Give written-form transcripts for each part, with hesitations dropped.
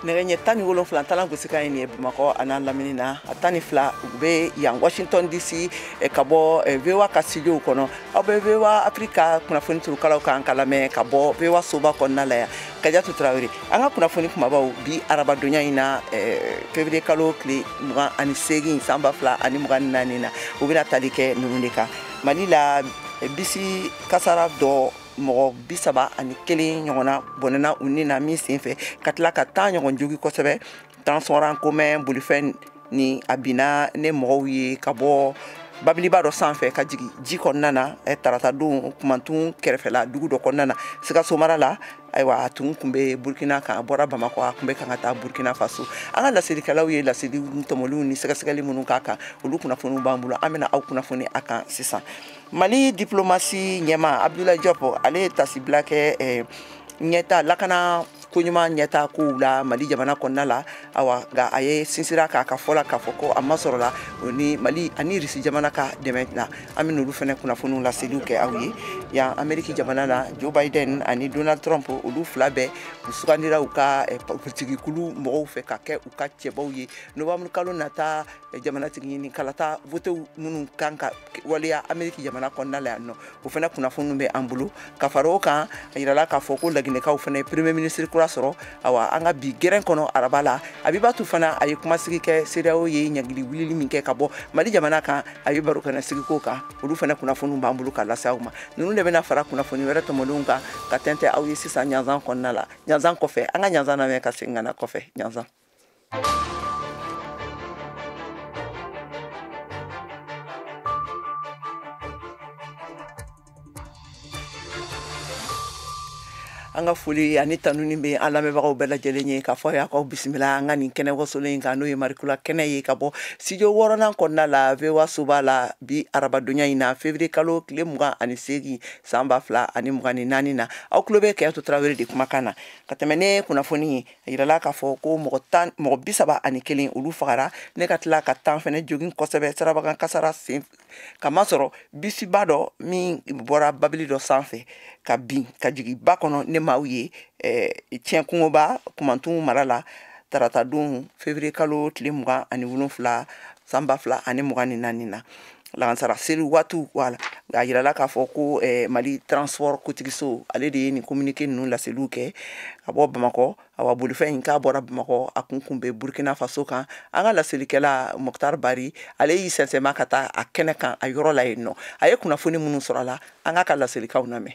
Nɛgɛ ɲɛ 17 talan gosikan ye nin ye Bamakɔ a n'a lamini na, a 12 u bɛ yan Washington DC ka bɔ VOA ka studio kɔnɔ. Aw bɛ VOA Afrique kunnafoni turukalaw kan ka lamɛn ka bɔ VOA soba kɔnɔna la yan. Kajatu Tarawele, an ka kunnafoni kumabaw bi arabadonya in na, février kalo tile 28 san 2024 na, u bɛna tali kɛ ninnu de kan. Mali la, bisi kasara dɔ mɔgɔ 31 ɲɔgɔnna bɔnɛna u ni na min senfɛ, ka tila ka 10 ɲɔgɔn jogi kosɛbɛ. Transport en commun bolifɛn ni a binna ne mɔgɔw ye ka bɔ babiliba dɔ sanfɛ ka jigin ji kɔnɔna na tarata don Kumantun kɛrɛfɛla dugu dɔ kɔnɔna na, Sikaso mara la. Ayiwa, a tun kun bɛ Burkina kan, a bɔra Bamakɔ, a kun bɛ kan ka taa Burkina Faso. An ka laselikɛlaw ye laseli tɔmɔliw ni sɛgɛsɛgɛli minnu k'a kan, olu kunnafoniw b'an bolo, an bɛna aw kunnafoni a kan sisan. Mali diplomasi ɲɛmaa Abdoulaye Diop, ale ye tasibila kɛ ɲɛta lakana koɲuman ɲɛta kow la Mali jamana kɔnɔna la. Awa, nka a ye sinsira k'a ka fɔ la k'a fɔ ko a ma sɔrɔ la o ni Mali ani Irisi jamana ka dɛmɛ na. An bɛ n'olu fana kunnafoniw laseliw kɛ aw ye. Yan Ameriki jamana la, Joe Biden ani Donald Trump, olu fila bɛɛ u sugandira u ka politikikulu mɔgɔw fɛ ka kɛ u ka cɛbaw ye novembre kalo nata jamanatigi ɲini kalata votew minnu kan ka waleya Ameriki jamana kɔnɔna la yan nɔ, o fana kunnafoniw bɛ an bolo. Ka fara o kan, a yirala k'a fɔ ko Laginɛkaw fana ye premier ministre kura sɔrɔ. Awa, an ka bi gɛrɛn kɔnɔ araba la, Abibatu fana a ye kumasigi kɛ CEDEAO ye ɲangili wulili min kɛ ka bɔ Mali jamana kan, a ye baro kɛnɛ sigi ko kan, olu fana kunnafoniw b'an bolo ka lase aw ma. Ninnu de bɛna fara kunnafoni wɛrɛ tɔmɔlenw kan ka tɛntɛn aw ye sisan ɲanzan kɔnɔna la. Ɲanzan kɔfɛ, an ka ɲanzan lamɛn ka segin ka na kɔfɛ ɲanzan. An ka foli ani tanuni bɛ an lamɛnbagaw bɛɛ lajɛlen ye k'a fɔ a y'aw bisimila an ka nin kɛnɛ wasolen in kan, n'o ye Marikula kɛnɛ ye ka bɔ studio 6nan kɔnɔna la VOA soba la bi arabadonya in na, février kalo tile 28 san 2024 na. Aw tulo bɛ Kajatu Tarawele de kumakan na. Ka tɛmɛ ne kunnafoni ye, a yirala k'a fɔ ko mɔgɔ 31 olu fagara ne ka tila ka 10 fɛnɛ jogin kosɛbɛ sirabakan kasara sen kamasɔrɔ bisiba dɔ min bɔra babili dɔ sanfɛ ka bin ka jigin ba kɔnɔ ne maaw ye tiɲɛ kungoba Kumantun mara la tarata don février kalo tile 27 san 2024 na. Lansara seli waatiw wala a yirala k'a fɔ ko Mali transport kotigiso ale de ye nin communiqué ninnu laseliw kɛ ka bɔ Bamakɔ. Awa, bolifɛn in k'a bɔra Bamakɔ, a kun bɛ Burkina Faso kan. An ka laselikɛla Mokhtar Bari, ale y'i sɛnsɛnma ka taa a kɛnɛ kan a yɔrɔ la yen nɔ, a ye kunnafoni minnu sɔrɔ a la, an k'a ka laselikaw lamɛn.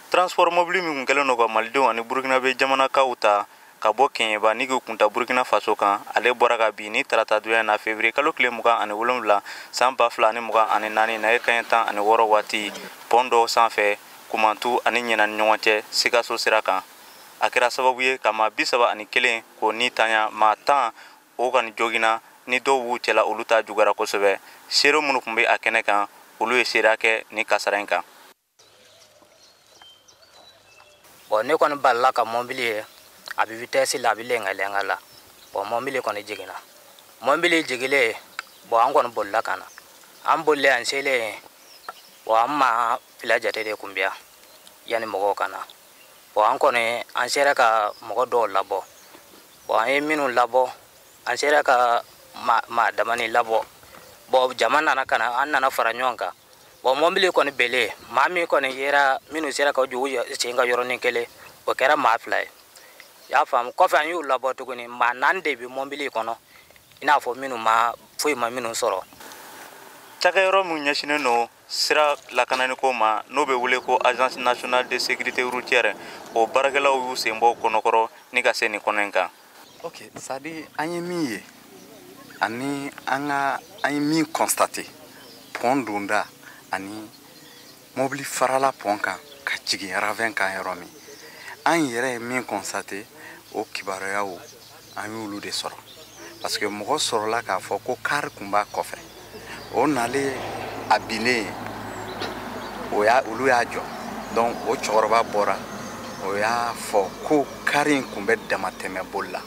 Transport mobili min kun kɛlen don ka Malidenw ani Burkinabé jamanakaw ta ka bɔ Kɛɲɛba ni k'u kunta Burkina Faso kan, ale bɔra ka bin ni tarata donya na février kalo tile 27 san 2024 nɛgɛ kanɲɛ 16 waati, pɔn dɔw sanfɛ Kumantu ani Ɲɛna ni ɲɔgɔn cɛ Sikaso sira kan. A kɛra sababu ye ka maa 31 k'o ni tanya, maa 10 o kɔni joginna, ni dɔw b'u cɛla olu ta juguyara kosɛbɛ. Seere minnu tun bɛ a kɛnɛ kan, olu ye seereya kɛ ni kasara in kan. Bon, ne kɔni balila ka mɔbili ye, a bɛ vitesse la, a bɛ lɛnkɛ la. Bon, mɔbili kɔni jiginna, mɔbili jigilen, bon, an kɔni bolila ka na. An bolilen, an selen, bon, an maa fila jate de kun bɛ yan yanni mɔgɔw ka na. Bon, an kɔni an sera ka mɔgɔ dɔw labɔ. Bon, an ye minnu labɔ, an sera ka maa damani labɔ. Bon, jama nana ka na, an nana fara ɲɔgɔn kan. Bon, mɔbili kɔni belen, maa min kɔni yera, minnu sera ka jɔ u sen kan yɔrɔnin kelen, o kɛra maa 2 ye. I y'a faamu? Kɔfɛ an y'u labɔ tuguni, maa 4 de bɛ mɔbili kɔnɔ, i n'a fɔ minnu ma foyi ma minnu sɔrɔ. Cakɛyɔrɔ min ɲɛsinnen don sira lakananiko ma, n'o bɛ wele ko Agence nationale de sécurité routière, o baarakɛlaw y'u sen bɔ kɔnɔkɔrɔ ni ka se nin kɔnɔ in kan. Ok, c'est à dire an ye min ye ani an ka an ye min constaté pont donda ani mobili farala pont kan ka jigin ravin kan yɔrɔ min, an yɛrɛ ye min constaté, o kibaruyaw an y'olu de sɔrɔ, parce que mɔgɔ sɔrɔla k'a fɔ ko kari kun b'a kɔfɛ, o nalen a binnen, o y'a olu y'a jɔ. Donc o cɛkɔrɔba bɔra, o y'a fɔ ko kari in kun bɛ damatɛmɛ boli la.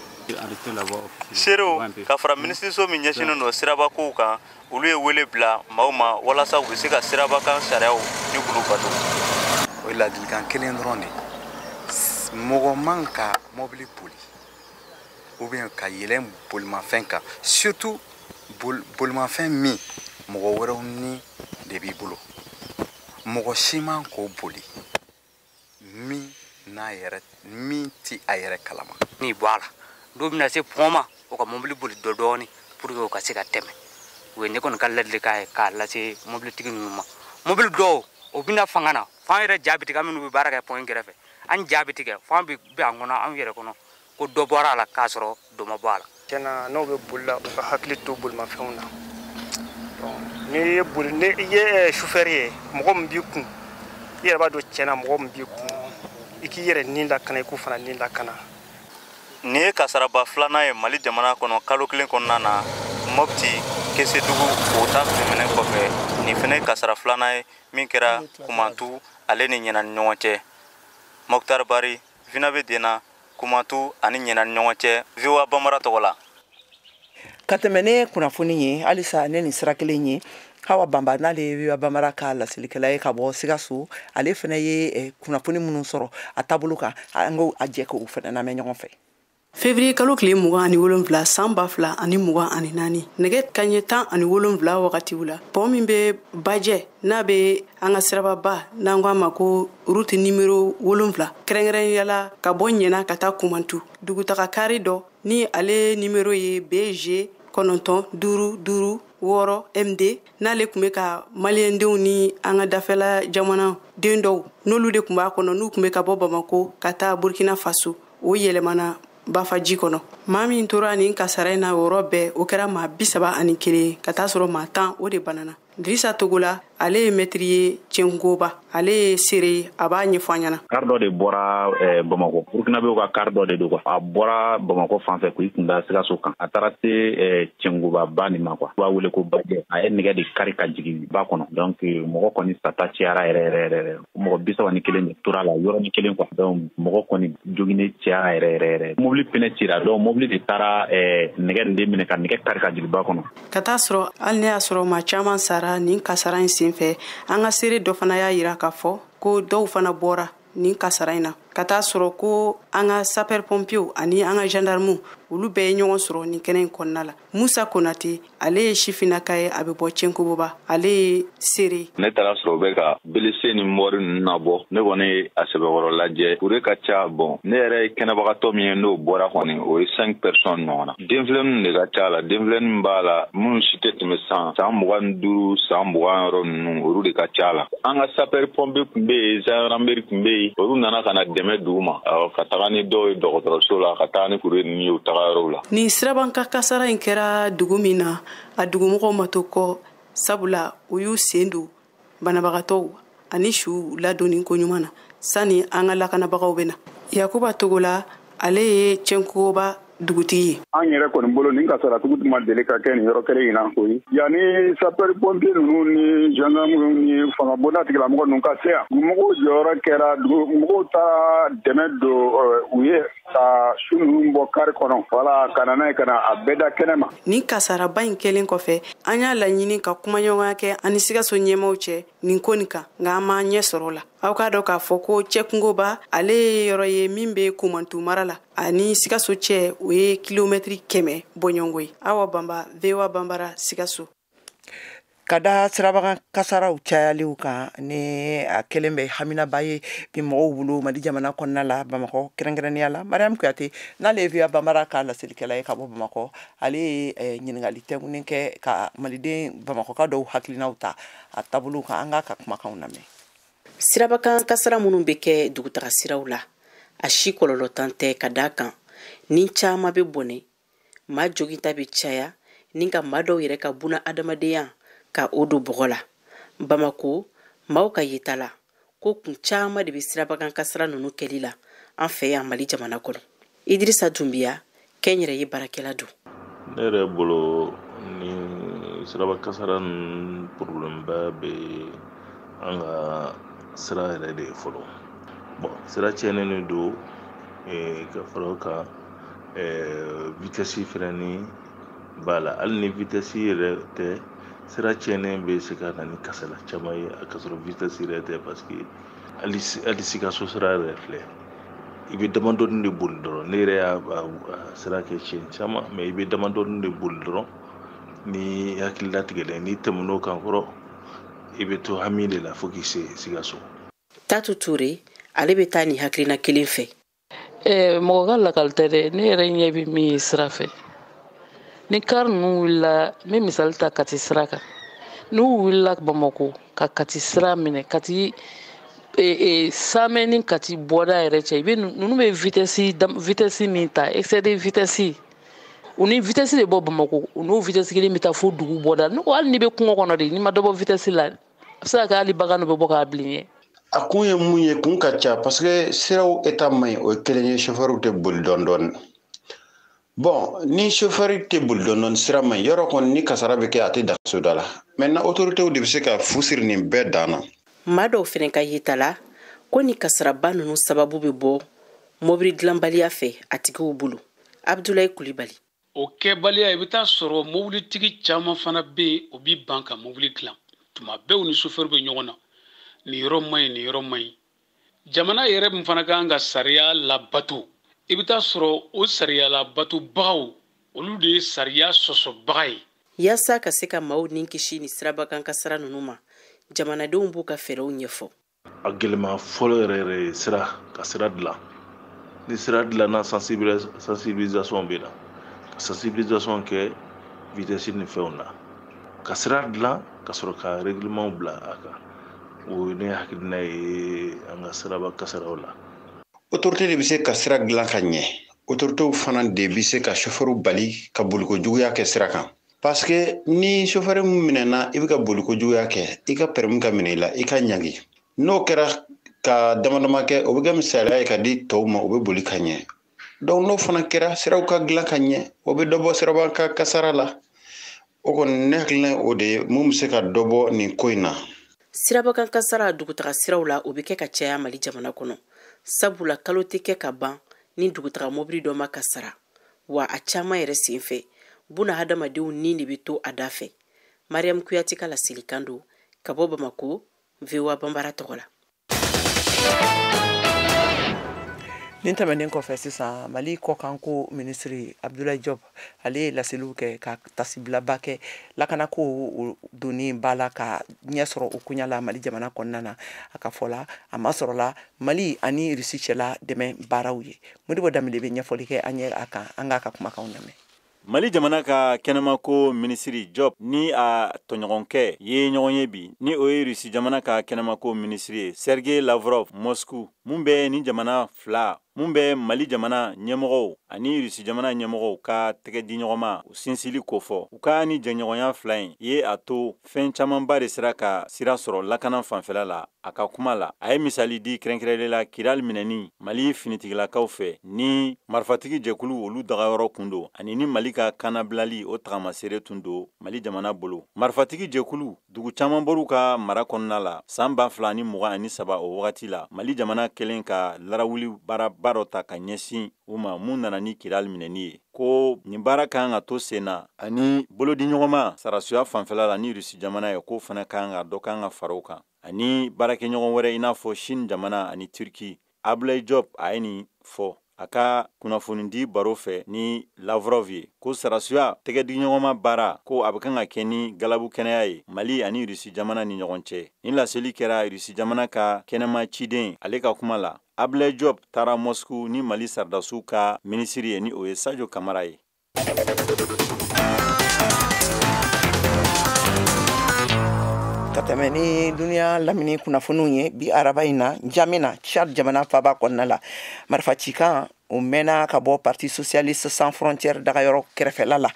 Seerew ka fara minisiriso min ɲɛsinnen don siraba kow kan, olu ye wele bila maaw ma walasa u bɛ se ka siraba kan sariyaw ni k'olu bato. O ye ladilikan kelen dɔrɔn de ye, mɔgɔ man ka mɔbili boli. ou bien ka yɛlɛn bolimafɛn kan, surtout bolimafɛn min mɔgɔ wɛrɛw ni de b'i bolo, mɔgɔ si man k'o boli min n'a yɛrɛ min ti a yɛrɛ kalama. N'i bɔ a la dɔw bɛna se pɔn ma, o ka mobili boli dɔ dɔɔni pour que o ka se ka tɛmɛ. O ye ne kɔni ka ladilikan ye k'a lase mobilitigi ninnu ma. Mobili dɔw o bɛna fanga na, f'an yɛrɛ ja bɛ tigɛ, minnu bɛ baara kɛ pɔn in kɛrɛfɛ, an ja bɛ tigɛ, f'an bɛ an kɔnɔ, anw yɛrɛ kɔnɔ ko dɔ bɔra a la k'a sɔrɔ dɔ ma bɔ a la. Tiɲɛna, n'aw bɛ boli la, u ka hakili to bolimafɛnw na. N'i ye boli, ni i ye sufɛri ye, mɔgɔ min b'i kun, i yɛrɛ b'a dɔn tiɲɛna mɔgɔ min b'i kun, i k'i yɛrɛ ni lakana, i k'u fana ni lakana. Nin ye kasaraba filanan ye Mali jamana kɔnɔ kalo kelen kɔnɔna na. Mopti Kesedugu o ta tɛmɛnen kɔfɛ, nin fana ye kasara filanan ye min kɛra Kumantu ale ni Ɲɛna ni ɲɔgɔn cɛ. Mokhtar Bari, Vinabe Dena, Kumantu ani Ɲɛna ni ɲɔgɔn cɛ, VOA Bambara tɔgɔ la. Ka tɛmɛ ne kunnafoni ye halisa ne nin sira kelen ye, Hawa Banba, n'ale ye VOA Bambara ka laselikɛla ye ka bɔ Sikaso, ale fana ye kunnafoni minnu sɔrɔ a taabolo kan, an k'o a jɛ k'o fana lamɛn ɲɔgɔn fɛ. Février kalo tile 27 san 2024, nɛgɛ kaɲɛ 17 wagatiw la, pɔn min bɛ Bajɛ n'a bɛ an ka sirababa n'an ko a ma ko route numéro 7, kɛrɛnkɛrɛnnenya la ka bɔ Ɲɛna ka taa Kumantu, dugutaga kari dɔ ni ale numéro ye BG 9556 MD, n'ale tun bɛ ka maliyɛndenw ni an ka dafɛla jamana den dɔw n'olu de tun b'a kɔnɔ, n'u tun bɛ ka bɔ Bamako ka taa Burkina Faso, o yɛlɛmana bafaji kɔnɔ. Maa min tora nin kasara in na o yɔrɔ bɛɛ, o kɛra maa 31, ka taa sɔrɔ maa 10 o de banana. Dirisa Togola, ale ye mɛtiri ye Cɛnkoba, ale ye seere ye, a b'a ɲɛfɔ an ɲɛna. Kari dɔ de bɔra Bamakɔ, Burukinabew ka kari dɔ de don quoi. A bɔra Bamakɔ fan fɛ k'i kun da Sikaso kan, a taara se Cɛnkoba ba nin ma quoi. U b'a wele ko Bajɛ. A ye nɛgɛ de kari ka jigin ba kɔnɔ, donc mɔgɔ kɔni sata cayara yɛrɛ yɛrɛ yɛrɛ, mɔgɔ 31 de tora la yɔrɔnin kelen quoi. Donc mɔgɔ kɔni joginnen cayara yɛrɛ yɛrɛ yɛrɛ. Mobili pneu cira, donc mobili de taara nɛgɛ de minɛ ka nɛgɛ kari ka jigin ba kɔnɔ. Ka taa sɔrɔ hali ne y'a sɔrɔ maa caman sara nin kasara in senfɛ, an ka seere dɔ fana y'a yira k'a fɔ ko dɔw fana bɔra nin kasara in na, ka taa sɔrɔ ko an ka sapeur pompiers ani an ka gendarmew olu bɛɛ ye ɲɔgɔn sɔrɔ nin kɛnɛ in kɔnɔna la. Musa Konate, ale ye sifinnaka ye, a bɛ bɔ Cɛnkoboba, ale ye seere. Ne taara sɔrɔ u bɛ ka blessé ni mɔri ninnu nabɔ, ne kɔni ye a sɛbɛkɔrɔ lajɛ, kure ka ca. Bon, ne yɛrɛ ye kɛnɛbagatɔ min ye n'o bɔra kɔni, o ye 5 personnes ɲɔgɔn na. Denfilaninw de ka ca la, denfilanin b'a la minnu si tɛ tɛmɛ san 25, san 20 yɔrɔ ninnu, olu de ka ca la. An ka sapeur pompier tun bɛ yen, gendarmerie tun bɛ yen, olu nana ka na dɛmɛ d'u ma, ka taga ni dɔw ye dɔgɔtɔrɔso la, ka taga ni kure ninnu ye u taga yɔrɔw la. Nin sirabanka kasara in kɛra dugu min na, a dugumɔgɔw ma to kɔ, sabula u y'u sen don banabagatɔw ani su ladonni koɲuman na sani an ka lakanabagaw bɛ na. Yakuba Togola, ale ye Cɛnkoba dugutigi ye. An yɛrɛ kɔni bolo nin kasaratugu tun ma deli ka kɛ nin yɔrɔ kelen in na koyi. Yanni sapeur pompier ninnu ni gendarme ni fanga bonda tigilamɔgɔ ninnu ka se yan, dugumɔgɔw jɔyɔrɔ kɛra, dugumɔgɔw taara dɛmɛ don u ye ka su ninnu bɔ kari kɔnɔ, wala ka na n'a ye ka na a bɛɛ da kɛnɛ ma. Nin kasaraba in kɛlen kɔfɛ, an y'a laɲini ka kumaɲɔgɔnya kɛ ani Sikaso ɲɛmaaw cɛ nin ko nin kan, nka an m'an ɲɛ sɔrɔ o la. Aw k'a dɔn k'a fɔ ko Cɛkungoba, ale ye yɔrɔ ye min bɛ Kumantu mara la, ani Sikaso cɛ o ye kilomɛtiri 100 bɔɲɔgɔnko ye. Awa Banba, VOA Bambara, Sikaso. Ka da sirabakan kasaraw cayaliw kan, ni a kɛlen bɛ haminaba ye bi mɔgɔw bolo Mali jamana kɔnɔna la, Bamakɔ kɛrɛnkɛrɛnnenya la. Mariam Kuyate, n'ale ye VOA Bambara ka laselikɛla ye ka bɔ Bamakɔ, ale ye ɲininkali tɛnkunnen kɛ ka maliden Bamakɔka dɔw hakilinaw ta a taabolo kan. An k'a ka kumakanw lamɛn. Sirabakan kasara minnu bɛ kɛ dugutaga siraw la, a si kɔlɔlɔ tan tɛ, ka d'a kan ni caman bɛ bɔnɛ, maa joginta bɛ caya, ni ka maa dɔw yɛrɛ ka buna adamadenya ka o don bɔgɔ la. Bamako maaw ka yeta la ko kun caman de bɛ sirabakan kasara ninnu kɛli la an fɛ yan Mali jamana kɔnɔ. Idirisa Dunbiya, kɛnyɛrɛye baarakɛla don. Ne yɛrɛ bolo ni siraba kasara ninnu problème ba bɛ an ka sira yɛrɛ de ye fɔlɔ. Bon, sira tiɲɛnen de don, ka fara o kan, vitesse fɛnɛ ni b'a la. Hali ni vitesse yɛrɛ tɛ, sira tiɲɛnen bɛ se ka na ni kasara caman ye, a ka sɔrɔ vitesse yɛrɛ tɛ, parce que hali Sikaso sira yɛrɛ filɛ, I bɛ damadɔni de boli dɔrɔn. Ne yɛrɛ y'a sira kɛ siɲɛ caman, mais i bɛ damadɔni de boli dɔrɔn ni hakili latigɛlen. N'i tɛmɛn'o kan kɔrɔ, i bɛ to hami de la fo k'i se Sikaso. Tatu Ture, ale bɛ taa nin hakilina kelen fɛ. Mɔgɔ ka lakali tɛ dɛ, ne yɛrɛ ɲɛ bɛ min ye sira fɛ. Ni kari ninnu wulila, n bɛ misali ta Kati sira kan. N'u wulila Bamakɔ ka Kati sira minɛ, Kati Samɛ ni Kati bɔda yɛrɛ cɛ, i bɛ ninnu bɛ vitesse min ta, excès de vitesse. U ni vitesse de bɔ Bamakɔ, u n'o vitesse kelen bɛ taa fo dugu bɔda. Ne ko hali n'i bɛ kungo kɔnɔ de, n'i ma dɔ bɔ vitesse la, a bɛ se ka kɛ hali bagan dɔ bɛ bɔ k'a bilen ɲɛ. A kun ye mun ye, kun ka ca parce que siraw état man ɲi, o ye kelen ye. Chauffeur tɛ boli dɔɔni dɔɔni. Bon, ni chauffeur tɛ boli dɔɔni dɔɔni, sira man ɲi, yɔrɔ kɔni ni kasara bɛ kɛ, a tɛ dan soda la. Maintenant autorités de bɛ se ka fu siri nin bɛɛ dan na. Maa dɔw fɛnɛ ka yeta la ko ni kasaraba ninnu sababu bɛ bɔ mobili dilanbaliya fɛ a tigiw bolo. Abdoulaye Kulibali. O kɛbaliya, i bɛ taa sɔrɔ mobilitigi caman fana bɛ yen, o b'i ban ka mobili dilan. Tuma bɛɛ u ni chauffeur bɛ ɲɔgɔn na. Nin yɔrɔ man ɲi, nin yɔrɔ man ɲi. Jamana yɛrɛ min fana kan ka sariya labato, i bɛ taa sɔrɔ o sariya labatobagaw, olu de ye sariya sɔsɔbaga ye. Yaasa ka se ka maaw ni kisi ni sirabakan kasara ninnu ma, jamanadenw b'u ka fɛɛrɛw ɲɛfɔ. A gɛlɛma fɔlɔ yɛrɛ yɛrɛ ye sira, ka sira dilan. Ni sira dilanna, sensibilisation bɛ na. Ka sensibilisation kɛ vitesse ni fɛnw na. Ka sira dilan ka sɔrɔ ka règlement bila a kan. O ye ne hakilina ye an ka siraba kasaraw la. Autorité de bɛ se ka sira dilan ka ɲɛ. Autoritéw fana de bɛ se ka chauffeur bali ka boliko juguya kɛ sira kan. Parce que ni chauffeur min minɛna, i bɛ ka boliko juguya kɛ, i ka permis ka minɛ i la, i ka ɲangi. N'o kɛra ka dama dama kɛ, o bɛ kɛ misaliya ye ka di tɔw ma, o bɛ boli ka ɲɛ. Donc n'o fana kɛra, siraw ka dilan ka ɲɛ, o bɛ dɔ bɔ siraba ka kasara la. O kɔni ne hakilina o de ye mun bɛ se ka dɔ bɔ nin ko in na. Sirabakan kasara dugutaga siraw la, o bɛ kɛ ka caya Mali jamana kɔnɔ. Sabula kalo tɛ kɛ ka ban ni dugutaga mobili dɔ ma kasara. Wa a caman yɛrɛ sen fɛ, buna hadamadenw ni de bɛ to a da fɛ. Mariam Kuyate ka laselikan don ka bɔ Bamako, VOA Banbara tɔgɔ la. Nin tɛmɛnen kɔfɛ sisan, Mali kɔkanko minisiri Abdoulaye Diop, ale ye laseliw kɛ ka tasibilaba kɛ lakanako donni ba la ka ɲɛ sɔrɔ o koɲa la Mali jamana kɔnɔna na. A ka fɔ la, a ma sɔrɔla Mali ani Rusi cɛla dɛmɛ baaraw ye. Modibo Danbele bɛ ɲɛfɔli kɛ an ye a kan, an k'a ka kumakanw lamɛn. Mali jamana ka kɛnɛmako minisiri Diop ni a tɔɲɔgɔnkɛ ye ɲɔgɔn ye bi, ni o ye Rusi jamana ka kɛnɛmako minisiri ye Sergei Lavrov Moscou, mun bɛ ni jamana fila, mun bɛ Mali jamana ɲɛmɔgɔw ani Rusi jamana ɲɛmɔgɔw ka tɛgɛ di ɲɔgɔn ma, u sinsili kofɔ. U ka ni jɛɲɔgɔnya fila in ye a to fɛn camanba de sera ka sira sɔrɔ lakana fanfɛla la. A ka kuma la, a ye misali di kɛrɛnkɛrɛnlen la Kidali minɛni Mali finitigilakaw fɛ ni marifatigi jɛkulu olu dagayɔrɔ kun don, ani ni Mali ka kanabilali o tagamasere tun don Mali jamana bolo. Marifatigi jɛkulu dugu caman bɔr'u ka mara kɔnɔna la san 2023. O wagati la, Mali jamana kɛlen ka larawuli baaraba dɔ ta ka ɲɛsin u ma, mun nana ni Kidali minɛni ye. Ko nin baara kan ka to sen na, ani bolodiɲɔgɔnma sarasuya fanfɛla la ni Rusi jamana ye, k'o fana kan ka dɔ kan ka fara o kan, ani baarakɛɲɔgɔn wɛrɛ i n'a fɔ Chine jamana ani Turki. Abdoulaye Diop a ye nin fɔ a ka kunnafonidi baro fɛ ni Lavrov ye, ko sarasuya tɛgɛdiɲɔgɔnma baara, ko a bɛ kan ka kɛ ni galabu kɛnɛya ye Mali ani Rusi jamana ni ɲɔgɔn cɛ. Nin laseli kɛra Rusi jamana ka kɛnɛma ciden ale ka kuma la. Abdoulaye Diop taara Moscou ni Mali sardasiw ka minisiri ye, ni o ye Sadio Kamara ye. Ka tɛmɛ ni duniya lamini kunnafoniw ye bi araba in na, N'Djamena, Tchad jamana faaba kɔnɔna la, marifacikan o mɛnna ka bɔ Parti socialiste sans frontière dagayɔrɔ kɛrɛfɛla la.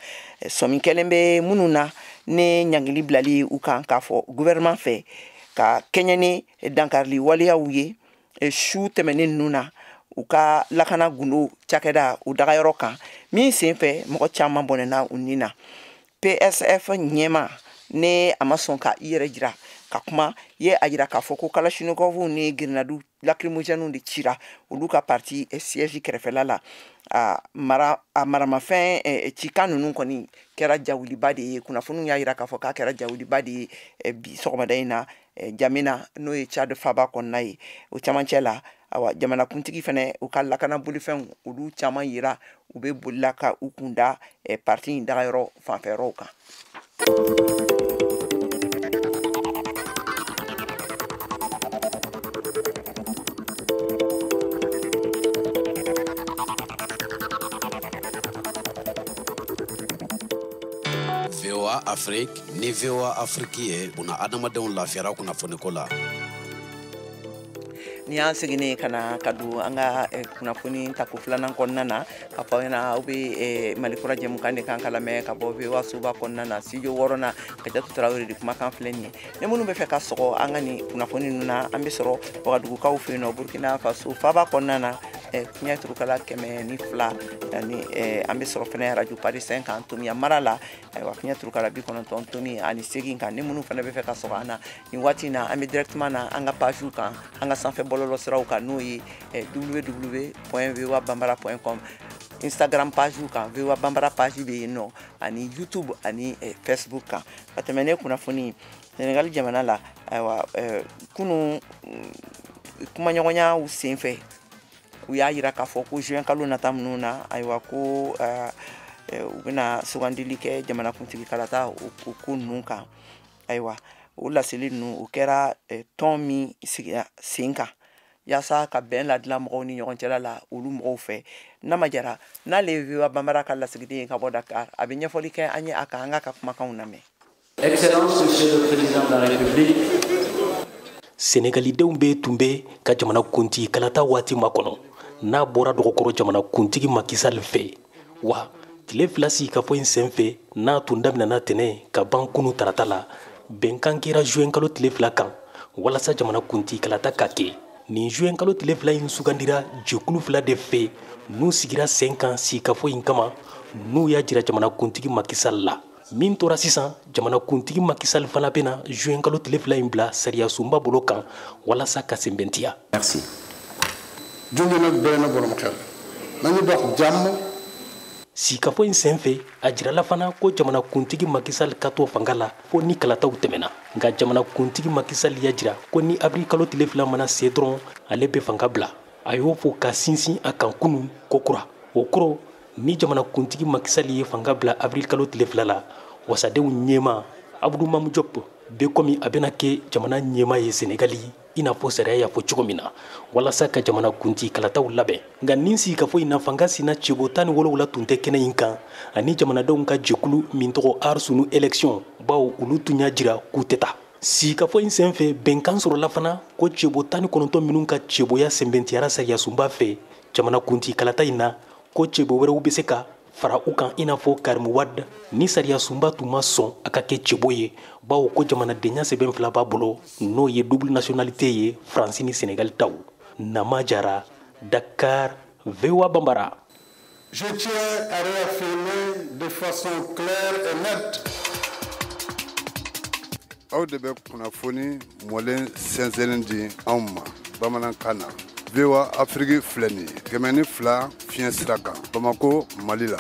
Sɔmi kɛlen bɛ minnu na ni ɲangili bilali u kan k'a fɔ gouvernement fɛ ka kɛɲɛ ni dankarili waleyaw ye su tɛmɛnen ninnu na u ka lakana gundo cakɛda u dagayɔrɔ kan, min sen fɛ mɔgɔ caman bɔnɛna u ni na. PSF ɲɛma ne a ma sɔn ka i yɛrɛ jira ka kuma ye a jira k'a fɔ ko kalashnikov ni grenade lacrymogène de cira olu ka parti siège kɛrɛfɛla la. A maramafɛn cikan ninnu kɔni kɛra jawuliba de ye. Kunnafoniw y'a jira k'a fɔ k'a kɛra jawuliba de ye bi sɔgɔmada in na Jamena, n'o ye Tchad faba kɔnɔna ye. O camancɛ la, awa, jamanakuntigi fɛnɛ u ka lakana bolifɛnw olu caman yira u bɛ bolila ka u kunda parti in dagayɔrɔ fanfɛyɔrɔw kan. VOA Afrique ni VOA Afrique ye buna adamadenw lafiyara kunnafoniko la. Ni y'an seginnen ka na ka don an ka kunnafoni tako filanan kɔnɔna na, ka fɔ aw ɲɛna aw bɛ Mali kura jɛmukan de kan ka lamɛn ka bɔ VOA soba kɔnɔna na, studio 6nan, Kajatu Tarawele de kumakan filɛ nin ye. Ni minnu bɛ fɛ ka sɔgɔ an ka nin kunnafoni ninnu na, an bɛ sɔrɔ Wagadugukaw fɛ yen nɔ, Burkina Faso faba kɔnɔna na, fiɲɛ turukala 102, ani an bɛ sɔrɔ fɛnɛ radio Paris 5 kan Tomiya mara la, ayiwa, fiɲɛ turukala 90.8 kan. Ni minnu fana bɛ fɛ ka sɔgɔ an na nin waati in na, an bɛ directement na an ka page kan, an ka sanfɛ bɔlɔlɔ siraw kan, n'o ye www.voabambara.com, Instagram page kan, VOA Bambara page bɛ yen nɔ, ani YouTube ani Facebook kan. Ka tɛmɛ ne kunnafoni Senegali jamana la, ayiwa, kunun kumaɲɔgɔnyaw senfɛ, u y'a jira k'a fɔ ko juin kalo nata minnu na, ayiwa, ko u bɛna sugandili kɛ jamanakuntigi kalata o ko ninnu kan. Ayiwa, o laseli ninnu o kɛra tɔn min sigira sen kan yaasa ka bɛn ladilan mɔgɔw ni ɲɔgɔn cɛla la olu mɔgɔw fɛ. Nama Jara, n'ale ye VOA Bambara ka lasigiden ye ka bɔ Dakar, a bɛ ɲɛfɔli kɛ an ye a kan. An k'a ka kumakanw lamɛn. Excellence, Monsieur le Président de la République. Senegalidenw bɛ tun bɛ ka jamana kuntigi kalata waati makɔnɔ n'a bɔra dɔgɔkɔrɔ jamana kuntigi Macky Sall fɛ wa. Tile 2 sigikafɔ in senfɛ, n'a tun daminɛna tɛnɛ ka ban kunu tarata la, bɛnkan kɛra juin kalo tile 2 kan walasa jamana kuntigi kalata ka kɛ. Nin juin kalo tile 2 in sugandira jɛkulu 2 de fɛ n'u sigira sen kan sigikafɔ in kama, n'u y'a jira jamana kuntigi Macky Sall la. Min tora sisan, jamana kuntigi Macky Sall fana bɛna juin kalo tile 2 in bila sariyasunba bolo kan walasa ka sɛmɛntiya. Merci. Junj nag doy na borom xel, nañu dox jàmm. Sigikafɔ in senfɛ, a jirala fana ko jamana kuntigi Macky Sall ka to fanga la fo ni kalataw tɛmɛna. Nka jamana kuntigi Macky Sall y'a jira ko ni avril kalo tile 2 mana se dɔrɔn, ale bɛ fanga bila. A y'o fɔ ka sinsin a kan kunun kokura. O kɔrɔ, ni jamana kuntigi Macky Sall ye fanga bila avril kalo tile 2 la, wasadenw ɲɛma Abdou Mame Diop bɛ komi a bɛna kɛ jamana ɲɛma ye Senegali, i n'a fɔ sariya y'a fɔ cogo min na, walasa ka jamana kuntigi kalataw labɛn. Nka nin sigikafɔ in na, fanga sina cɛbɔ 17 tun tɛ kɛnɛ in kan, ani jamanadenw ka jɛkulu min tɔgɔ Aar Sunu Élection, bawo olu tun y'a jira k'u tɛ taa. Sigikafɔ in senfɛ, bɛnkan sɔrɔla fana ko cɛbɔ 19 minnu ka cɛbɔya sɛmɛntiyara sariyasunba fɛ jamana kuntigi kalata in na, ko cɛbɔ wɛrɛw bɛ se ka fara u kan, i n'a fɔ Karim Wade, ni sariyasunba tun ma sɔn a ka kɛ cɛbɔ ye, bawo ko jamanadenya sɛbɛn 2 b'a bolo, n'o ye double nationalité ye, Faransi ni Senegal taw. Nama Jara, Dakar, VOA Bambara. Je tiens à réaffirmer de façon claire et nette. Aw de bɛ kunnafoni mɔlen sɛnsɛnnen di anw ma bamanankan na. VOA Afrique filɛ nin ye 102 fiɲɛ sira kan, Bamako, Mali la.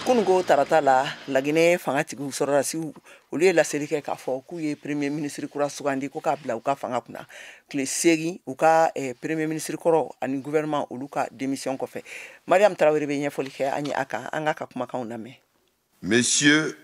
Kununko tarata la, Laginɛ fangatigiw, sɔrɔdasiw, olu ye laseli kɛ k'a fɔ k'u ye premier ministre kura sugandi ko k'a bila u ka fanga kunna tile 8 u ka premier ministre kɔrɔ ani gouvernement olu ka démission kɔfɛ. Mariam Tarawele bɛ ɲɛfɔli kɛ an ye a kan. An k'a ka kumakanw lamɛn. Monsieur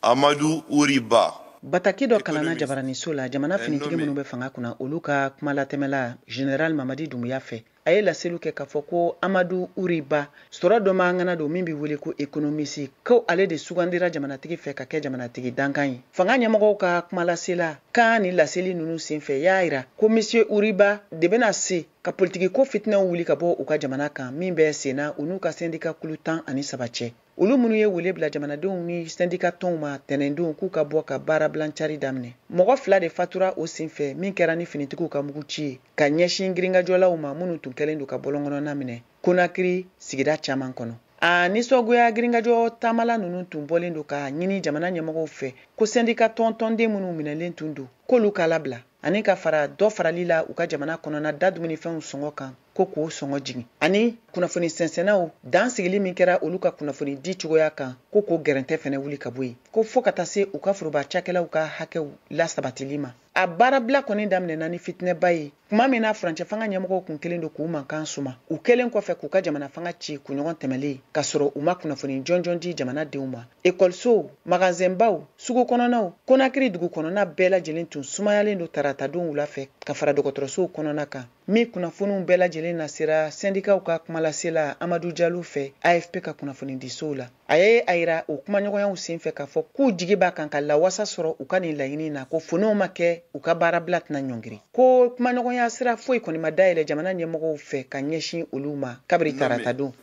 Amadou Oury Bah. Bataki dɔ kalanna jabaraniso la, jamana finitigi minnu bɛ fanga kunna, olu ka kumalatɛmɛla général Mamadi Doumbouya fɛ, a ye laseliw kɛ k'a fɔ ko Amadou Oury Bah, sɔrɔ dɔ ŋana don min bɛ wele ko économiste, ko ale de sugandira jamanatigi fɛ ka kɛ jamanatigi dankan ye. Fanga ɲɛmɔgɔw ka kumalasela kan ni laseli ninnu senfɛ y'a yira ko monsieur Oury Bah de bɛna se ka politiki ko fitinɛw wuli ka bɔ u ka jamana kan min bɛ senna u n'u ka syndicat kulu 13 cɛ. Olu minnu ye wele bila jamanadenw ni syndicat tɔnw ma tɛnɛndon k'u ka bɔ ka baarabilan cari daminɛ. Mɔgɔ 2 de fatura o senfɛ min kɛra ni finitigiw ka muguci ye ka ɲɛsin girinkajɔlaw ma minnu tun kɛlen don ka bɔlɔnkɔnɔna minɛ Konakiri sigida caman kɔnɔ. A nisɔngoya girinkajɔ taamala ninnu tun bɔlen don ka ɲini jamana ɲɛmɔgɔw fɛ ko sɛndika tɔntɔnden minnu minɛlen tun don k'olu ka labila, ani ka fara dɔ farali la u ka jamana kɔnɔna da dumunifɛnw sɔngɔ kan, ko k'o sɔngɔ jigin, ani kunnafoni sɛnsɛnnaw dan sigili min kɛra olu ka kunnafoni di cogoya kan, ko k'o gɛrɛntɛ fɛnɛ wuli ka bɔ yen, ko fo ka taa se u ka foroba cakɛlaw ka hakɛw lasabatili ma. A baarabila kɔni daminɛna ni fitinɛba ye tuma min na furancɛ fanga ɲɛmɔgɔw kun kelen don k'u mankan suma, u kɛlen kɔfɛ k'u ka jamana fanga ci kunɲɔgɔn tɛmɛlen k'a sɔrɔ u ma kunnafoni jɔnjɔn di jamanadenw ma. Ekɔlisow, magazɛnbaw, sugu kɔnɔnaw, Konakiri dugu kɔnɔna bɛɛ lajɛlen tun sumayalen don taratadon wula fɛ ka fara dɔgɔtɔrɔsow kɔnɔna kan, min kunnafoniw bɛɛ lajɛlen nasera sɛndikaw ka kumalasela Amadu Jalo fɛ AFP ka kunnafonidisow la. A ye a yira o kumaɲɔgɔnyaw senfɛ k'a fɔ k'u jigi b'a kan ka lawasa sɔrɔ u ka nin laɲini na, ko fo n'o ma kɛ u ka baarabila tɛna ɲɔngiri, ko kumaɲɔgɔnya sira foyi kɔni ma dayɛlɛ jamana ɲɛmɔgɔw fɛ ka ɲɛsin olu ma kabiri taratadon.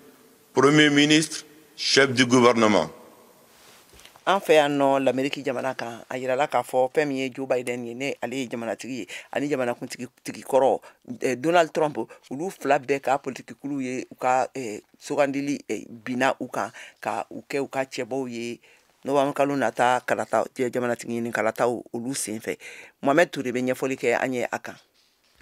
Premier ministre, chef du gouvernement. An fɛ yan nɔ Lameriki jamana kan, a yirala k'a fɔ fɛn min ye Joe Biden ye, ne ale ye jamanatigi ye, ani jamanakuntigi tigi kɔrɔ Donald Trump, olu fila bɛɛ ka politikikulu ye u ka sugandili binna u kan ka u kɛ u ka cɛbɔw ye novembre kalo nata kalata jamanatigi ɲini kalataw olu senfɛ. Mohamed Toure bɛ ɲɛfɔli kɛ an ye a kan.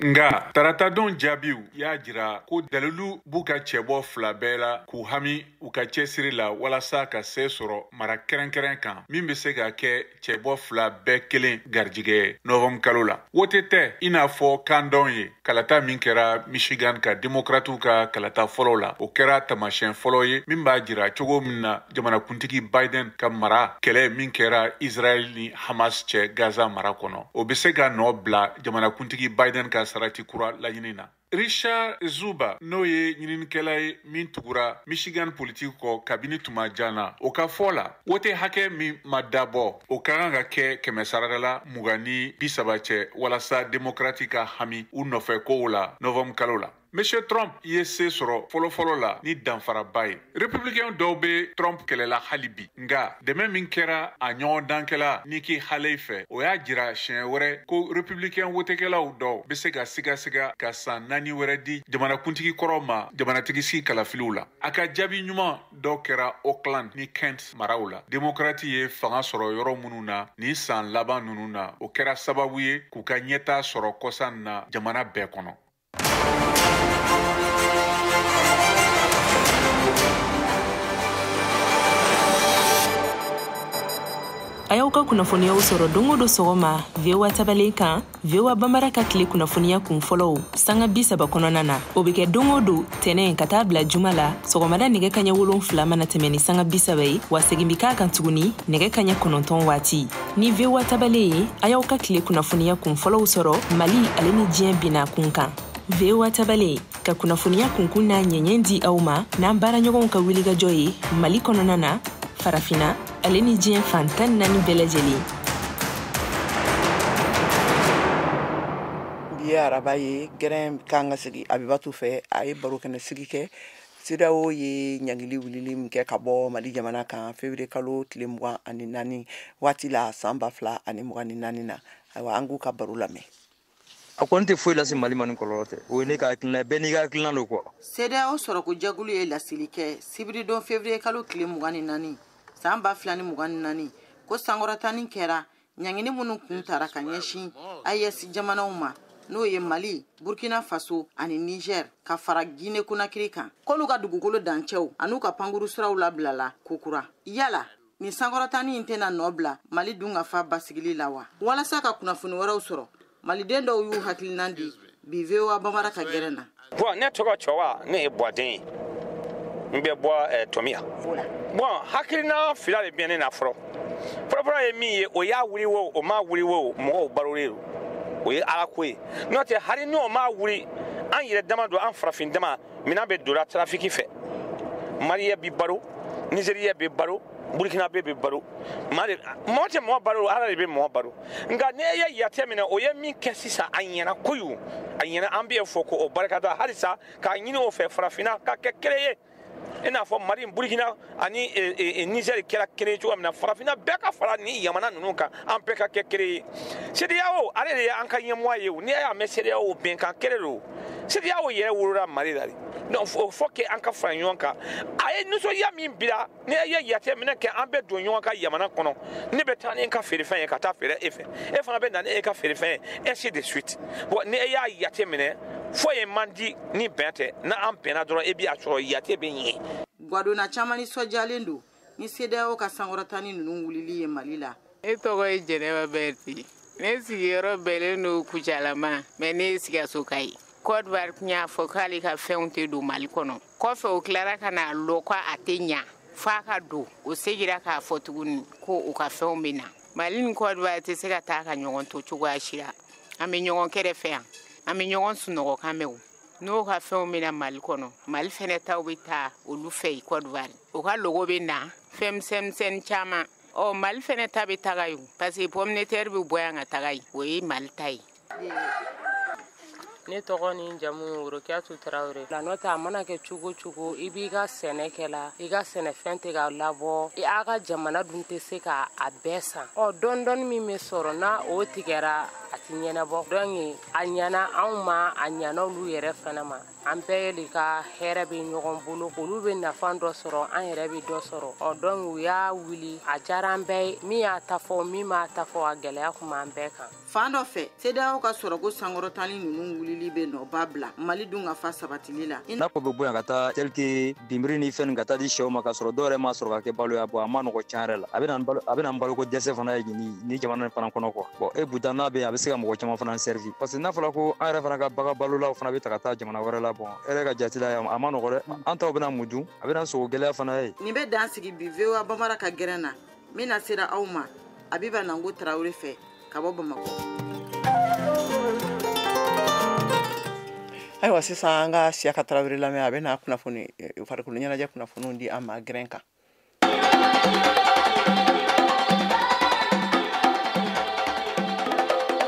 Nga taratadon jaabiw y'a jira ko dalilu b'u ka cɛbɔ fila bɛɛ la k'u hami u ka cɛsiri la walasa ka se sɔrɔ mara kɛrɛnkɛrɛn kan min bɛ se ka kɛ cɛbɔ fila bɛɛ kelen garijɛgɛ ye novembre kalo la. Wote tɛ i n'a fɔ kandɔn ye kalata min kɛra Michigan ka demokratiw ka kalata fɔlɔ la, o kɛra taamasiyɛn fɔlɔ ye min b'a jira cogo min na jamanakuntigi Biden ka mara kɛlɛ min kɛra Israël ni Hamas cɛ Gaza mara kɔnɔ, o bɛ se ka nɔ bila jamanakuntigi Biden ka sarati kura laɲini na. Richard Zuba, n'o ye ɲininikɛla ye min tugura Michigan politiki kɔ kabini tuma jan na, o ka fɔ la wote hakɛ min ma dabɔ, o ka kan ka kɛ 100 sarada la 20 ni 30 cɛ walasa demokrati ka hami u nɔfɛ kow la novembre kalo la. Monsieur Trump ye se sɔrɔ fɔlɔfɔlɔ la ni danfaraba ye. Républicain dɔw bɛ Trump kɛlɛla hali bi, nka dɛmɛ min kɛra a ɲɔgɔndankɛla Nikki Haley fɛ, o y'a jira siɲɛ wɛrɛ ko républicain wotekɛlaw dɔw bɛ se ka sigasiga ka san 4 wɛrɛ di jamanakuntigi kɔrɔ ma jamanatigi sigi kalafiliw la. A ka jaabi ɲuman dɔ kɛra Oakland ni Kent maraw la. Démocrate ye fanga sɔrɔ yɔrɔ minnu na nin san laban ninnu na, o kɛra sababu ye k'u ka ɲɛtaa sɔrɔ kɔsa na jamana bɛɛ kɔnɔ. A y'aw ka kunnafoniyaw sɔrɔ don o don sɔgɔma VOA tabalen kan, VOA Bambara ka tile kunnafoniya kun fɔlɔw sanga 30 kɔnɔna na. O bɛ kɛ don o don tɛnɛ ka taa bila juma la sɔgɔmada nɛgɛ kaɲɛ 7 mana tɛmɛ ni sanga 30 ye, wa segin bi k'a kan tuguni nɛgɛ kaɲɛ 9 waati. Ni VOA tabalen ye, a y'aw ka tile kunnafoniya kun fɔlɔw sɔrɔ Mali ale ni diɲɛ bina kun kan. VOA tabalen ka kunnafoniya kunkun n'a ɲɛɲɛ di aw ma n'an baaraɲɔgɔnw ka wulikajɔ ye Mali kɔnɔna na, Farafina ale ni diɲɛ fan 14 bɛɛ lajɛlen. Bi ye araba ye, gɛrɛn kan ka sigi Abibatu fɛ. A ye baro kɛnɛ sigi kɛ. CEDEAO ye ɲangili wulili min kɛ ka bɔ Mali jamana kan février kalo tile 24 waati la san 2024 na, ayiwa, an k'u ka baro lamɛn. A kɔni tɛ foyi lase Mali ma ni kɔlɔlɔ tɛ. O ye ne ka hakilina ye, bɛɛ n'i ka hakilina don quoi. CEDEAO sɔrɔko jɛkulu ye laseli kɛ sibiridon février kalo tile 24 san 2024 ko sankɔrɔtani kɛra ɲangini minnu kun tara ka ɲɛsin AES jamanaw ma, n'o ye Mali, Burkina Faso ani Niger ka fara Guinée Conakry kan, k'olu ka dugukolo dancɛw an'u ka pankuru siraw labilala kokura. Yala nin sankɔrɔtani in tɛna nɔ bila Mali dun ka fa basigili la wa? Walasa ka kunnafoni wɛrɛw sɔrɔ, maliden dɔw y'u hakilinan di bi VOA Bambara ka gɛrɛn na. Bon, ne tɔgɔ Cɔwa, ne ye Buwaden ye, n bɛ bɔ Tɔmiya. Bon, hakilina fila de bɛ ne na. Fɔlɔ fɔlɔfɔlɔ ye min ye, o y'a wuli wo, o ma wuli wo, mɔgɔw balolen don, o ye Ala ko ye. N'o tɛ, hali n'o ma wuli, an yɛrɛ dama don, an farafin dama, minɛn bɛ donna trafic fɛ. Maliyɛn bi balo, Nizeriyɛn bɛ balo, Burukina bɛ balo, mɔgɔ tɛ mɔgɔ balo, Ala de bɛ mɔgɔ balo. Nka n'e ye yatɛ minɛ, o ye min kɛ sisan, a ɲɛna koyi, a ɲɛna. An bɛ fɔ ko o barikada halisa k'a ɲini o fɛ farafinna ka kɛ kelen ye, i n'a fɔ Mali, Burukina ani Nizɛri kɛra kelen ye cogo min na. Farafinna bɛɛ ka fara ni yamana ninnu kan, an bɛɛ ka kɛ kelen ye. CEDEAO, ale de ye an ka ɲɛmɔgɔ ye. N'i y'a mɛn CEDEAO, bɛnkan kelen don. CEDEAO yɛrɛ wolola Mali la de. Donc o faut que an ka fara ɲɔgɔn kan. A ye nisɔndiya min bila, ni e ye jateminɛ kɛ, an bɛ don ɲɔgɔn ka jamana kɔnɔ, ne bɛ taa ni n ka feerefɛn ye ka taa feere e fɛ, e fana bɛ na ni e ka feerefɛn ye, ainsi de suite. Bon, ni e y'a jateminɛ, foyi man di ni bɛn tɛ. N'an bɛnna dɔrɔn, e b'a sɔrɔ jate bɛ ɲɛ. Gwadonna caman nisɔndiyalen don ni CEDEAO ka sankɔrɔtani ninnu wulili ye Mali la. Ne tɔgɔ ye Jɛnɛba Berete. Ne sigiyɔrɔ bɛnnen don Kucala ma, mais ne ye Sikasoka ye. Côte d'Ivoire tun y'a fɔ k'ale ka fɛnw tɛ don Mali kɔnɔ. Kɔfɛ u tilara ka n'a lɔ ko a tɛ ɲa f'a ka don. O segira k'a fɔ tuguni ko u ka fɛnw bɛ na. Mali ni Côte d'Ivoire tɛ se ka taa ka ɲɔgɔn to cogoya si la. An bɛ ɲɔgɔn kɛrɛfɛ yan, an bɛ ɲɔgɔn sunɔgɔ kan mɛn o. N'o ka fɛnw bɛ na Mali kɔnɔ, Mali fɛnɛ taw bɛ taa olu fɛ yen Côte d'Ivoire. O ka logo bɛ na fɛn misɛnmisɛnnin caman. Ɔ Mali fɛnɛ ta bɛ taga yen, parce que pomme de terre bɛ bɔ yan ka taga yen, o ye Mali ta ye. Ne tɔgɔ ni jamu ye Worokiyatu Tarawele. La n'o tɛ a mana kɛ cogo cogo, i b'i ka sɛnɛ kɛ la, i ka sɛnɛfɛn tɛ ka labɔ, a ka jamana dun tɛ se ka a bɛɛ san. Ɔ dɔɔni dɔɔni min bɛ sɔrɔ n'a o tigɛra, a ti ɲɛnabɔ. Donc a ɲɛna anw ma, a ɲɛna olu yɛrɛ fana ma. An bɛɛ de ka hɛrɛ bɛ ɲɔgɔn bolo, olu bɛ nafa dɔ sɔrɔ, an yɛrɛ bɛ dɔ sɔrɔ. Ɔ donc u y'a wuli, a diyara an bɛɛ ye. Min y'a ta fɔ, min m'a ta fɔ, a gɛlɛya kun b'an bɛɛ kan. Fan dɔ fɛ, CEDEAO ka sɔrɔko sankɔrɔtali ninnu wulili bɛ nɔba bila Mali dun ka fa sabatili la. N'a ko bɛ bɔ yan ka taa tel que binbiri ni fɛn ka taa di sɛw ma, ka sɔrɔ dɔw yɛrɛ m'a sɔrɔ ka kɛ balo ye, bon a ma nɔgɔ tiɲɛ yɛrɛ la. A bɛ na baloko dɛsɛ fana ye ni jamana in fana kɔnɔ quoi. Bon e Butan n'a bɛ yen, a bɛ se ka mɔgɔ caman fana servi, parce que n'a fɔra ko an yɛrɛ fana ka bagan balolaw fana bɛ ta ka taa jamana wɛrɛ la, bon e yɛrɛ ka jate la a ma nɔgɔ dɛ. An taw bɛna mun dun? A bɛna sogo gɛlɛya fana ye. Nin bɛ dan sigi bi VOA Bambara ka gɛrɛn na min na sera aw ma Abiba Nango Tarawele fɛ ka bɔ Bamakɔ. Ayiwa, sisan an ka Siyaka Tarawele lamɛn, a bɛ na kunnafoni farikolo ɲɛnajɛ kunnafoniw di an ma gɛrɛn kan.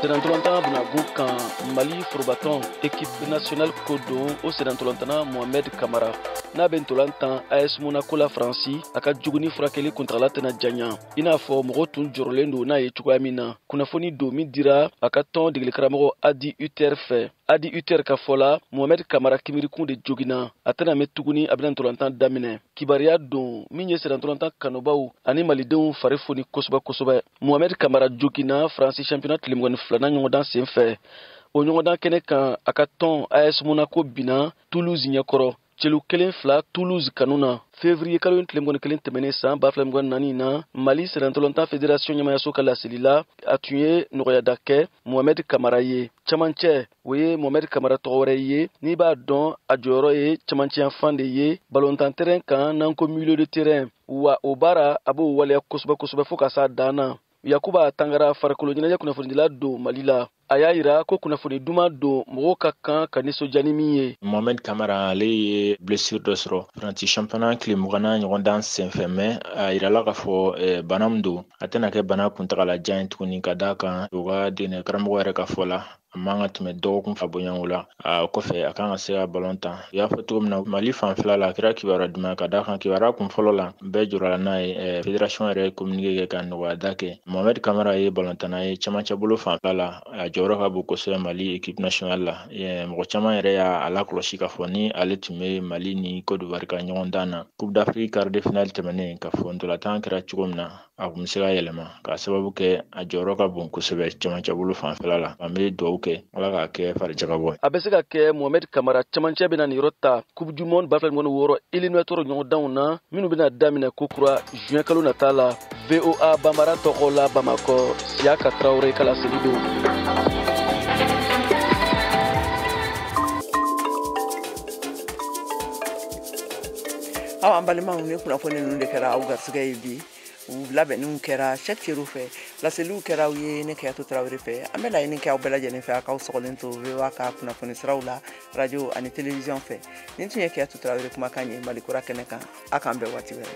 Sennantolatan bunagun kan, Mali forobatɔn équipe nationale ko don o sennantolatanna Mohamed Kamara n'a bɛ ntolan tan AS Monaco la Faransi, a ka jogoni furakɛli kuntagala tɛna janya i n'a fɔ mɔgɔw tun jɔrɔlen don n'a ye cogoya min na. Kunnafoni don min dira a ka tɔn degeli-karamɔgɔ Adi Hutter fɛ. Adi Hutter ka fɔ la, Mohamed Kamara kimirikun de joginna, a tɛna mɛn tuguni a bɛna ntolantan daminɛ. Kibaruya don min ye sennantolatan kanubaw ani malidenw fari foni kosɛbɛ kosɛbɛ. Mohamed Kamara joginna Faransi championnat tile 22nan ɲɔgɔndan sen fɛ. O ɲɔgɔndan kɛnɛ kan, a ka tɔn AS Monaco binna Toulouse ɲɛkɔrɔ celu 1-2 Toulouse kanu na. Février kalo tile 21 tɛmɛnen san 2024 na, Mali sennantolatan fédération ɲɛmayaso ka laseli la, a tun ye nɔgɔyada kɛ Mohamed Kamara ye. Camancɛ, o ye Mohamed Kamara tɔgɔ wɛrɛ ye n'i b'a dɔn, a jɔyɔrɔ ye camancɛyanfan de ye balontan terrain kan, n'an ko milieu de terrain, wa o baara a b'o waleya kosɛbɛ kosɛbɛ fo ka s'a dan na. Yakuba Tangara, farikolo ɲɛnajɛ kunnafonidila don Mali la, a y'a yira ko kunnafoni duman don mɔgɔw ka kan ka nisɔndiya ni min ye. Mohamed Kamara, ale ye blessure dɔ sɔrɔ Faransi championnat tile 20nan ɲɔgɔndan senfɛ, mais a yirala k'a fɔ bana min don, a tɛna kɛ bana kuntagalajan ye tuguni, ka d'a kan u ka degeli karamɔgɔ yɛrɛ ka fɔ la, a man ka tɛmɛ dɔgɔkun fila bɔɲɔgɔnko la. A kɔfɛ a kan ka se ka balon tan. U y'a fɔ cogo min na, Mali fanfɛla la, a kɛra kibaruya duman, ka d'a kan kibaruya kun fɔlɔ la, bɛɛ jɔrɔla n'a ye. Fédération yɛrɛ ye communiqué kɛ ka nɔgɔyada kɛ. Mohamed Kamara ye balontanna ye camancɛ bolo fanfɛla la, a jɔyɔrɔ ka bon kosɛbɛ Mali équipe nationale la. Mɔgɔ caman yɛrɛ y'a lakɔlɔsi k'a fɔ ni ale tun bɛ Mali ni Côte d'Ivoire ka ɲɔgɔndan na Coupe d'Afrique quart de finale tɛmɛnen, k'a fɔ ntolantan kɛra cogo min na, a kun bɛ se ka yɛlɛma, k'a sababu kɛ a jɔyɔrɔ ka bon kosɛbɛ camancɛ bolo fanfɛla la. An bɛ dugawu kɛ Ala k'a kɛ farijagabɔ ye. A bɛ se ka kɛ Mohamed Kamara camancɛ bɛna nin yɔrɔ ta Coupe du monde 2026 éliminatoire ɲɔgɔndanw na minnu bɛna daminɛ kokura juin kalo nata la. VOA Bambara tɔgɔ la Bamakɔ, Siyaka Tarawele ka laseli don. Aw an balimaw, ni kunnafoni ninnu de kɛra aw garisɛgɛ ye bi. U labɛnniw kɛra Cheick Tiero fɛ, laseliw kɛra aw ye ne Keyatu Tarawele fɛ. An bɛ laɲini kɛ aw bɛɛ lajɛlen fɛ, a k'aw sɔgɔlen to VOA ka kunnafoni siraw la, radio ani télévision fɛ. Nin tun ye Keyatu Tarawele kumakan ye Mali kura kɛnɛ kan. A k'an bɛn waati wɛrɛ.